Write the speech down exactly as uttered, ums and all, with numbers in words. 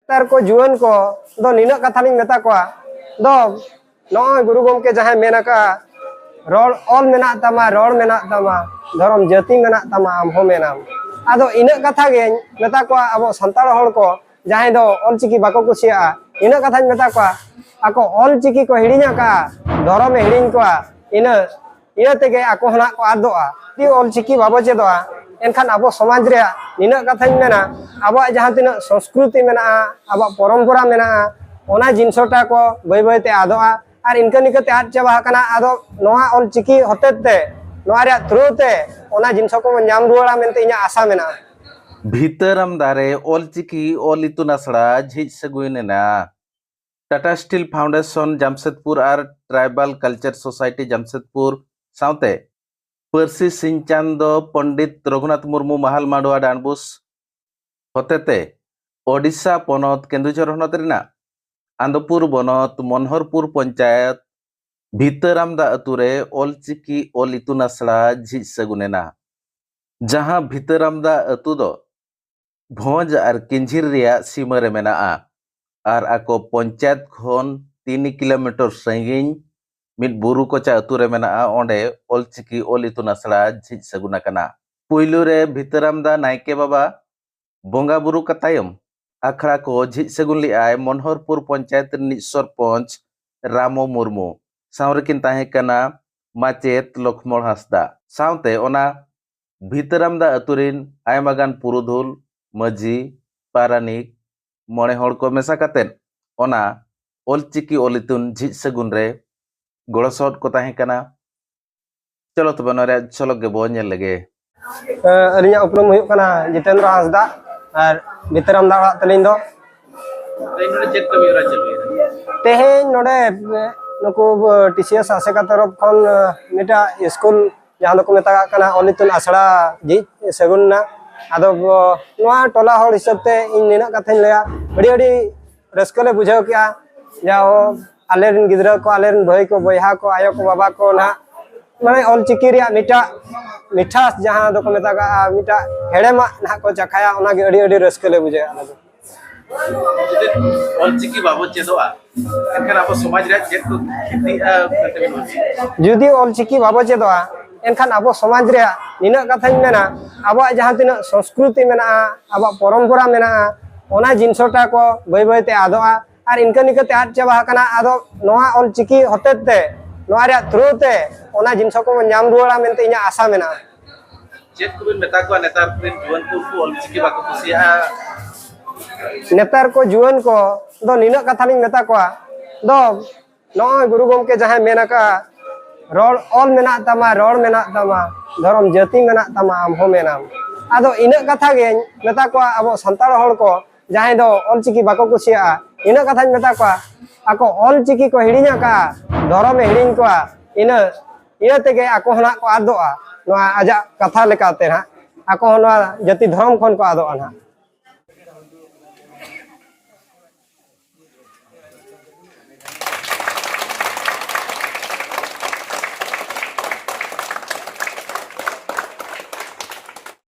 ᱱᱮᱛᱟᱨ ᱠᱚ ᱡᱩᱣᱟᱹᱱ ᱠᱚ ᱫᱚ ᱱᱤᱱᱟᱹᱜ ᱠᱟᱛᱷᱟ ᱞᱤᱧ ᱢᱮᱛᱟ ᱠᱚᱣᱟ, ᱫᱚ ᱱᱚᱜᱼᱚᱭ ᱜᱩᱨᱩ ᱜᱚᱢᱠᱮ ᱡᱟᱦᱟᱸᱭ ᱢᱮᱱ ᱟᱠᱟᱫᱼᱟ, ᱨᱚᱲ ᱚᱞ ᱢᱮᱱᱟᱜ ᱛᱟᱢᱟ, ᱨᱚᱲ ᱢᱮᱱᱟᱜ ᱛᱟᱢᱟ, ᱫᱷᱚᱨᱚᱢ ᱡᱟᱹᱛᱤ ᱢᱮᱱᱟᱜ ᱛᱟᱢᱟ, ᱟᱢ ᱦᱚᱸ ᱢᱮᱱᱟᱢ᱾ ᱟᱫᱚ ᱤᱱᱟᱹᱜ ᱠᱟᱛᱷᱟ ᱜᱮᱧ ᱢᱮᱛᱟ ᱠᱚᱣᱟ, ᱟᱵᱚ ᱥᱟᱱᱛᱟᱲ ᱦᱚᱲ ᱠᱚ ᱡᱟᱦᱟᱸᱭ ᱫᱚ ᱚᱞᱪᱤᱠᱤ ᱵᱟᱠᱚ ᱠᱩᱥᱤᱭᱟᱜᱼᱟ, ᱤᱱᱟᱹᱜ ᱠᱟᱛᱷᱟᱧ ᱢᱮᱛᱟ ᱠᱚᱣᱟ, ᱟᱠᱚ ᱚᱞᱪᱤᱠᱤ ᱠᱚ ᱦᱤᱲᱤᱧ ᱟᱠᱟᱫᱼᱟ, ᱫᱷᱚᱨᱚᱢᱮ ᱦᱤᱲᱤᱧ ᱠᱚᱣᱟ, ᱤᱱᱟᱹ ᱤᱭᱟᱹ ᱛᱮᱜᱮ ᱟᱠᱚ ᱦᱚᱸ ᱱᱟᱜ ᱠᱚ ᱟᱫᱚᱜᱼᱟ᱾ ᱡᱩᱫᱤ ᱚᱞᱪᱤᱠᱤ ᱵᱟᱵᱚ ᱪᱮᱫᱚᱜᱼᱟ, ᱮᱱᱠᱷᱟᱱ ᱟᱵᱚ ᱥᱚᱢᱟᱡᱽ ᱨᱮᱭᱟᱜ ᱱᱤᱱᱟᱹᱜ ᱠᱟᱛᱷᱟᱧ ᱢᱮᱱᱟ, ᱟᱵᱚᱣᱟᱜ ᱡᱟᱦᱟᱸ ᱛᱤᱱᱟᱹᱜ ᱥᱚᱝᱥᱠᱨᱤᱛᱤ ᱢᱮᱱᱟᱜᱼᱟ, ᱟᱵᱚᱣᱟᱜ ᱯᱚᱨᱚᱢᱯᱚᱨᱟ ᱢᱮᱱᱟᱜᱼᱟ, ᱚᱱᱟ ᱡᱤᱱᱤᱥᱴᱟ ᱠᱚ ᱵᱟᱹᱭ ᱵᱟᱹᱭ ᱛᱮ ᱟᱫᱚᱜᱼᱟ᱾ ᱟᱨ ᱤᱱᱠᱟᱹ ᱤᱱᱠᱟᱹ ᱛᱮ ᱟᱫ ᱪᱟᱵᱟ ᱟᱠᱟᱱᱟ᱾ ᱟᱫᱚ ᱱᱚᱣᱟ ᱚᱞᱪᱤᱠᱤ ᱦᱚᱛᱮᱛᱮ, ᱱᱚᱣᱟ ᱨᱮᱭᱟᱜ through ᱛᱮ ᱚᱱᱟ ᱡᱤᱱᱤᱥ ᱠᱚᱵᱚᱱ ᱧᱟᱢ ᱨᱩᱣᱟᱹᱲᱟ ᱢᱮᱱᱛᱮ ᱤᱧᱟᱹᱜ ᱟᱥᱟ ᱢᱮᱱᱟᱜᱼᱟ᱾ ᱵᱷᱤᱛᱟᱹᱨᱟᱢ ᱫᱟᱨᱮ ᱚᱞᱪᱤᱠᱤ ᱚᱞ ᱤᱛᱩᱱ ᱟᱥᱲᱟ ᱡᱷᱤᱡ ᱥᱟᱹᱜᱩᱭ ᱮᱱᱟ᱾ ᱴᱟᱴᱟ ᱥᱴᱤᱞ ᱯᱷᱟᱣᱩᱱᱰᱮᱥᱚᱱ ᱡᱟᱢᱥᱮᱫᱽᱯᱩᱨ ᱟᱨ ᱴᱨᱟᱭᱵᱟᱞ ᱠᱟᱞᱪᱟᱨ ᱥᱳᱥᱟᱭᱴᱤ ᱡᱟᱢᱥᱮᱫᱽᱯᱩᱨ ᱥᱟᱶᱛᱮ ᱯᱟᱹᱨᱥᱤ ᱥᱤᱧ ᱪᱟᱸᱫᱚ ᱯᱚᱱᱰᱤᱛ ᱨᱚᱜᱷᱩᱱᱟᱛᱷ ᱢᱩᱨᱢᱩ ᱢᱟᱦᱟᱞ ᱢᱟᱰᱣᱟ ᱰᱟᱸᱰᱵᱩᱥ ᱦᱚᱛᱮᱛᱮ ᱳᱰᱤᱥᱟ ᱯᱚᱱᱚᱛ ᱠᱮᱱᱫᱩᱡᱷᱚᱨ ᱦᱚᱱᱚᱛ ᱨᱮᱱᱟᱜ ᱟᱱᱫᱚᱯᱩᱨ ᱵᱚᱱᱚᱛ ᱢᱚᱱᱦᱚᱨᱯᱩᱨ ᱯᱚᱧᱪᱟᱭᱮᱛ ᱵᱷᱤᱛᱟᱹᱨᱟᱢᱫᱟ ᱟᱹᱛᱩ ᱨᱮ ᱚᱞᱪᱤᱠᱤ ᱚᱞ ᱤᱛᱩᱱ ᱟᱥᱲᱟ ᱡᱷᱤᱡ ᱥᱟᱹᱜᱩᱱ ᱮᱱᱟ᱾ ᱡᱟᱦᱟᱸ ᱵᱷᱤᱛᱟᱹᱨᱟᱢᱫᱟ ᱟᱹᱛᱩ ᱫᱚ ᱵᱷᱚᱸᱡᱽ ᱟᱨ ᱠᱤᱧᱡᱷᱤᱨ ᱨᱮᱭᱟᱜ ᱥᱤᱢᱟᱹ ᱨᱮ ᱢᱮᱱᱟᱜᱼᱟ ᱟᱨ ᱟᱠᱚ ᱯᱚᱧᱪᱟᱭᱮᱛ ᱠᱷᱚᱱ ᱛᱤᱱ ᱠᱤᱞᱳᱢᱤᱴᱟᱨ ᱥᱟᱺᱜᱤᱧ ᱢᱤᱫ ᱵᱩᱨᱩ ᱠᱚᱪᱟ ᱟᱹᱛᱩ ᱨᱮ ᱢᱮᱱᱟᱜᱼᱟ᱾ ᱚᱸᱰᱮ ᱚᱞᱪᱤᱠᱤ ᱚᱞ ᱤᱛᱩᱱ ᱟᱥᱲᱟ ᱡᱷᱤᱡ ᱥᱟᱹᱜᱩᱱ ᱟᱠᱟᱱᱟ᱾ ᱯᱩᱭᱞᱩ ᱨᱮ ᱵᱷᱤᱛᱟᱹᱨᱟᱢᱫᱟ ᱱᱟᱭᱠᱮ ᱵᱟᱵᱟ ᱵᱚᱸᱜᱟ ᱵᱩᱨᱩ ᱠᱟ ᱛᱟᱭᱚᱢ ᱟᱠᱷᱲᱟ ᱠᱚ ᱡᱷᱤᱡ ᱥᱟᱹᱜᱩᱱ ᱞᱮᱫᱼᱟᱭ ᱢᱚᱱᱦᱚᱨᱯᱩᱨ ᱯᱚᱧᱪᱟᱭᱮᱛ ᱨᱤᱱᱤᱡ ᱥᱚᱨᱯᱚᱧᱪ ᱨᱟᱢᱚ ᱢᱩᱨᱢᱩ᱾ ᱥᱟᱶ ᱨᱮᱠᱤᱱ ᱛᱟᱦᱮᱸ ᱠᱟᱱᱟ ᱢᱟᱪᱮᱛ ᱞᱚᱠᱷᱢᱚᱬ ᱦᱟᱸᱥᱫᱟ᱾ ᱥᱟᱶᱛᱮ ᱚᱱᱟ ᱵᱷᱤᱛᱟᱹᱨᱟᱢᱫᱟ ᱟᱹᱛᱩ ᱨᱤᱱ ᱟᱭᱢᱟ ᱜᱟᱱ ᱯᱩᱨᱩᱫᱷᱩᱞ, ᱢᱟᱹᱡᱷᱤ, ᱯᱟᱨᱟᱱᱤᱠ, ᱢᱚᱬᱮ ᱦᱚᱲ ᱠᱚ ᱢᱮᱥᱟ ᱠᱟᱛᱮᱫ ᱚᱱᱟ ᱚᱞᱪᱤᱠᱤ ᱚᱞ ᱤᱛᱩᱱ ᱡᱷᱤᱡ ᱥᱟᱹᱜᱩᱱ ᱨᱮ ᱜᱚᱲᱚ ᱥᱚᱦᱚᱫ ᱠᱚ ᱛᱟᱦᱮᱸ ᱠᱟᱱᱟ᱾ ᱪᱚᱞᱚ ᱛᱚᱵᱮ ᱱᱚᱣᱟ ᱨᱮᱭᱟᱜ ᱡᱷᱚᱞᱚᱠ ᱜᱮᱵᱚ ᱧᱮᱞ ᱞᱮᱜᱮ᱾ ᱟᱹᱞᱤᱧᱟᱜ ᱩᱯᱨᱩᱢ ᱦᱩᱭᱩᱜ ᱠᱟᱱᱟ ᱡᱤᱛᱮᱱᱫᱨᱚ ᱦᱟᱸᱥᱫᱟ ᱟᱨ ᱵᱷᱤᱛᱟᱹᱨᱟᱢᱫᱟ ᱚᱲᱟᱜ ᱛᱟᱹᱞᱤᱧ ᱫᱚ᱾ ᱛᱮᱦᱮᱧ ᱱᱚᱰᱮ ᱪᱮᱫ ᱠᱟᱹᱢᱤ ᱦᱚᱨᱟ ᱪᱟᱹᱞᱩᱭᱮᱱᱟ? ᱛᱮᱦᱮᱧ ᱱᱚᱰᱮ ᱱᱩᱠᱩ ᱴᱤᱥᱤᱮᱥ ᱟᱥᱮᱠᱟ ᱛᱚᱨᱚᱯ ᱠᱷᱚᱱ ᱢᱤᱫᱴᱟᱜ ᱥᱠᱩᱞ ᱡᱟᱦᱟᱸ ᱫᱚᱠᱚ ᱢᱮᱛᱟᱜ ᱠᱟᱱᱟ ᱚᱞ ᱤᱛᱩᱱ ᱟᱥᱲᱟ ᱡᱷᱤᱡ ᱥᱟᱹᱜᱩᱱ ᱮᱱᱟ᱾ ᱟᱫᱚ ᱱᱚᱣᱟ ᱴᱚᱞᱟ ᱦᱚᱲ ᱦᱤᱥᱟᱹᱵ ᱛᱮ ᱤᱧ ᱱᱤᱱᱟᱹᱜ ᱠᱟᱛᱷᱟᱧ ᱞᱟᱹᱭᱟ, ᱟᱹᱰᱤ ᱟᱹᱰᱤ ᱨᱟᱹᱥᱠᱟᱹ ᱞᱮ ᱵᱩᱡᱷᱟᱹᱣ ᱠᱮᱜᱼᱟ᱾ ᱡᱟᱦᱳ ᱟᱞᱮᱨᱮᱱ ᱜᱤᱫᱽᱨᱟᱹ ᱠᱚ, ᱟᱞᱮᱨᱮᱱ ᱵᱷᱟᱹᱭ ᱠᱚ, ᱵᱚᱭᱦᱟ ᱠᱚ, ᱟᱭᱳ ᱠᱚ, ᱵᱟᱵᱟ ᱠᱚ ᱱᱟᱦᱟᱜ ᱢᱟᱱᱮ ᱚᱞᱪᱤᱠᱤ ᱨᱮᱭᱟᱜ ᱢᱤᱫᱴᱟᱜ ᱢᱤᱴᱷᱟᱥ ᱡᱟᱦᱟᱸ ᱫᱚᱠᱚ ᱢᱮᱛᱟᱜᱟᱜᱼᱟ, ᱢᱤᱫᱴᱟᱜ ᱦᱮᱲᱮᱢᱟᱜ ᱱᱟᱦᱟᱜ ᱠᱚ ᱪᱟᱠᱷᱟᱭᱟ, ᱚᱱᱟᱜᱮ ᱟᱹᱰᱤ ᱟᱹᱰᱤ ᱨᱟᱹᱥᱠᱟᱹ ᱞᱮ ᱵᱩᱡᱷᱟᱹᱣᱟ ᱟᱞᱮ ᱫᱚ᱾ ᱚᱞᱪᱤᱠᱤ ᱵᱟᱵᱚ ᱪᱮᱫᱚᱜᱼᱟ, ᱮᱱᱠᱷᱟᱱ ᱟᱵᱚ ᱥᱚᱢᱟᱡᱽ ᱨᱮᱭᱟᱜ ᱪᱮᱫ ᱠᱚ ᱠᱷᱚᱛᱤᱜᱼᱟ ᱢᱮᱱᱛᱮ ᱵᱮᱱ ᱢᱚᱱᱮᱭᱟ? ᱡᱩᱫᱤ ᱚᱞᱪᱤᱠᱤ ᱵᱟᱵᱚ ᱪᱮᱫᱚᱜᱼᱟ, ᱮᱱᱠᱷᱟᱱ ᱟᱵᱚ ᱥᱚᱢᱟᱡᱽ ᱨᱮᱭᱟᱜ ᱱᱤᱱᱟᱹᱜ ᱠᱟᱛᱷᱟᱧ ᱢᱮᱱᱟ, ᱟᱵᱚᱣᱟᱜ ᱡᱟᱦᱟᱸ ᱛᱤᱱᱟᱹᱜ ᱥᱚᱝᱥᱠᱨᱤᱛᱤ ᱢᱮᱱᱟᱜᱼᱟ, ᱟᱵᱚᱣᱟᱜ ᱯᱚᱨᱚᱢᱯᱚᱨᱟ ᱢᱮᱱᱟᱜᱼᱟ, ᱚᱱᱟ ᱡᱤᱱᱤᱥᱴᱟ ᱠᱚ ᱵᱟᱹᱭ ᱵᱟᱹᱭ ᱛᱮ ᱟᱫᱚᱜᱼᱟ᱾ ᱟᱨ ᱤᱱᱠᱟᱹ ᱤᱱᱠᱟᱹ ᱛᱮ ᱟᱫ ᱪᱟᱵᱟ ᱟᱠᱟᱱᱟ᱾ ᱟᱫᱚ ᱱᱚᱣᱟ ᱚᱞᱪᱤᱠᱤ ᱦᱚᱛᱮᱡ ᱛᱮ ᱱᱚᱣᱟ ᱨᱮᱭᱟᱜ through ᱛᱮ ᱚᱱᱟ ᱡᱤᱱᱤᱥ ᱠᱚᱵᱚᱱ ᱧᱟᱢ ᱨᱩᱣᱟᱹᱲᱟ ᱢᱮᱱᱛᱮ ᱤᱧᱟᱹᱜ ᱟᱥᱟ ᱢᱮᱱᱟᱜᱼᱟ᱾ ᱪᱮᱫ ᱠᱚᱵᱤᱱ ᱢᱮᱛᱟ ᱠᱚᱣᱟ ᱱᱮᱛᱟᱨ ᱨᱮᱱ ᱡᱩᱣᱟᱹᱱ ᱠᱚ, ᱩᱱᱠᱩ ᱚᱞᱪᱤᱠᱤ ᱵᱟᱠᱚ ᱠᱩᱥᱤᱭᱟᱜᱼᱟ? ᱱᱮᱛᱟᱨ ᱠᱚ ᱡᱩᱣᱟᱹᱱ ᱠᱚ ᱫᱚ ᱱᱤᱱᱟᱹᱜ ᱠᱟᱛᱷᱟ ᱞᱤᱧ ᱢᱮᱛᱟ ᱠᱚᱣᱟ ᱫᱚ, ᱱᱚᱜᱼᱚᱭ ᱜᱩᱨᱩ ᱜᱚᱢᱠᱮ ᱡᱟᱦᱟᱸᱭ ᱢᱮᱱ ᱟᱠᱟᱫᱼᱟ, ᱨᱚᱲ ᱚᱞ ᱢᱮᱱᱟᱜ ᱛᱟᱢᱟ, ᱨᱚᱲ ᱢᱮᱱᱟᱜ ᱛᱟᱢᱟ, ᱫᱷᱚᱨᱚᱢ ᱡᱟᱹᱛᱤ ᱢᱮᱱᱟᱜ ᱛᱟᱢᱟ, ᱟᱢ ᱦᱚᱸ ᱢᱮᱱᱟᱢ᱾ ᱟᱫᱚ ᱤᱱᱟᱹᱜ ᱠᱟᱛᱷᱟ ᱜᱮᱧ ᱢᱮᱛᱟ ᱠᱚᱣᱟ ᱟᱵᱚ ᱥᱟᱱᱛᱟᱲ ᱦᱚᱲ ᱠᱚ, ᱡᱟᱦᱟᱸᱭ ᱫᱚ ᱚᱞᱪᱤᱠᱤ ᱵᱟᱠᱚ ᱠᱩᱥᱤᱭᱟᱜᱼᱟ, ᱤᱱᱟᱹᱜ ᱠᱟᱛᱷᱟᱧ ᱢᱮᱛᱟ ᱠᱚᱣᱟ, ᱟᱠᱚ ᱚᱞᱪᱤᱠᱤ ᱠᱚ ᱦᱤᱲᱤᱧ ᱟᱠᱟᱫᱼᱟ, ᱫᱷᱚᱨᱚᱢᱮ ᱦᱤᱲᱤᱧ ᱠᱚᱣᱟ, ᱤᱱᱟᱹ ᱤᱭᱟᱹ ᱛᱮᱜᱮ ᱟᱠᱚ ᱦᱚᱸ ᱱᱟᱦᱟᱜ ᱠᱚ ᱟᱫᱚᱜᱼᱟ᱾ ᱱᱚᱣᱟ ᱟᱡᱟᱜ ᱠᱟᱛᱷᱟ ᱞᱮᱠᱟᱛᱮ ᱱᱟᱦᱟᱜ ᱟᱠᱚ ᱦᱚᱸ ᱱᱚᱣᱟ ᱡᱟᱹᱛᱤ ᱫᱷᱚᱨᱚᱢ ᱠᱷᱚᱱ ᱠᱚ ᱟᱫᱚᱜᱼᱟ ᱱᱟᱦᱟᱜ᱾